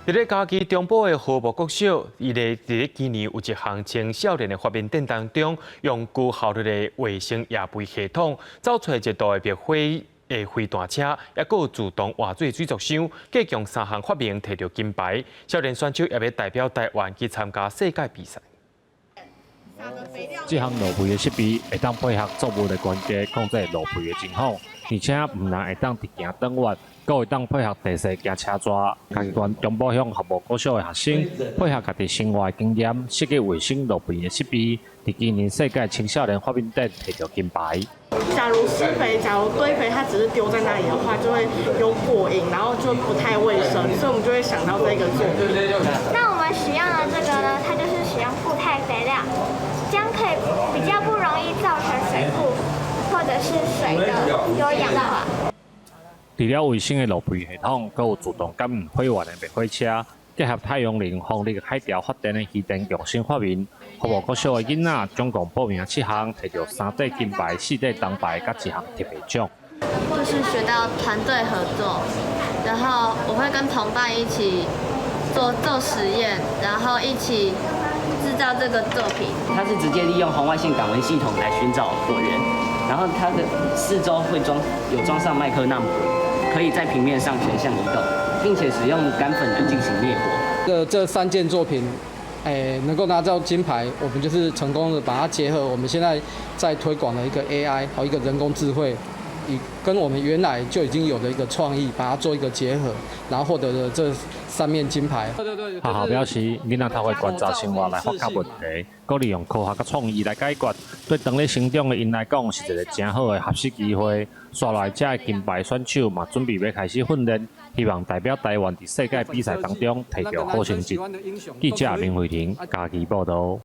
佇咧嘉義中部的和睦國小，伊咧佇咧今年有一項青少年的發明展當中，用高效率的衛星夜飛系統，走出一台滅火的飛彈車，抑閣有自動換水水族箱，計共三項發明提著金牌。少年選手也欲代表台灣去參加世界比賽。這項落肥的設備會當配合作物的高低，控制落肥的情況，而且毋但會當直行轉彎，閣會當配合地勢行車逝。嘉義縣中部鄉和睦國小的學生配合家己生活的經驗，設計衛星落肥的設備，佇今年世界青少年發明展提著金牌。假如施肥，假如堆肥，它只是丟在那裡的話，就會有果蠅，然後就不太衛生，所以我們就會想到這個作品。那我們使用的這個呢，它就是使用固態肥料，這樣可以比較不容易造成水庫或者是水的優氧化。除了衛星的落肥系統，閣有自動感應火源的滅火車，結合太陽能、風力、海潮發電的漁電共生發明。和睦國小的囡仔總共報名七項，提著三塊金牌、四塊銅牌，佮一項特別獎。就是學到團隊合作，然後我會跟同伴一起做做實驗，然後一起製造這個作品。它是直接利用紅外線感溫系統來尋找火源，然後它的四周會裝上麥克納姆，可以在平面上全向移動，並且使用乾粉來進行滅火。這三件作品，能夠拿到金牌，我們就是成功的把它結合我們現在在推廣的一個 AI 和一個人工智慧，以跟我們原來就已經有的一個創意，把它做一個結合，然後獲得了這三面金牌。學校表示，囡仔透過觀察生活來發覺問題，閣利用科學佮創意來解決，對當咧成長的𪜶來講是一個誠好的學習機會。紲來這个金牌選手嘛，準備欲開始訓練，希望代表台灣佇世界比賽當中提著好成績。記者林慧婷嘉義報道。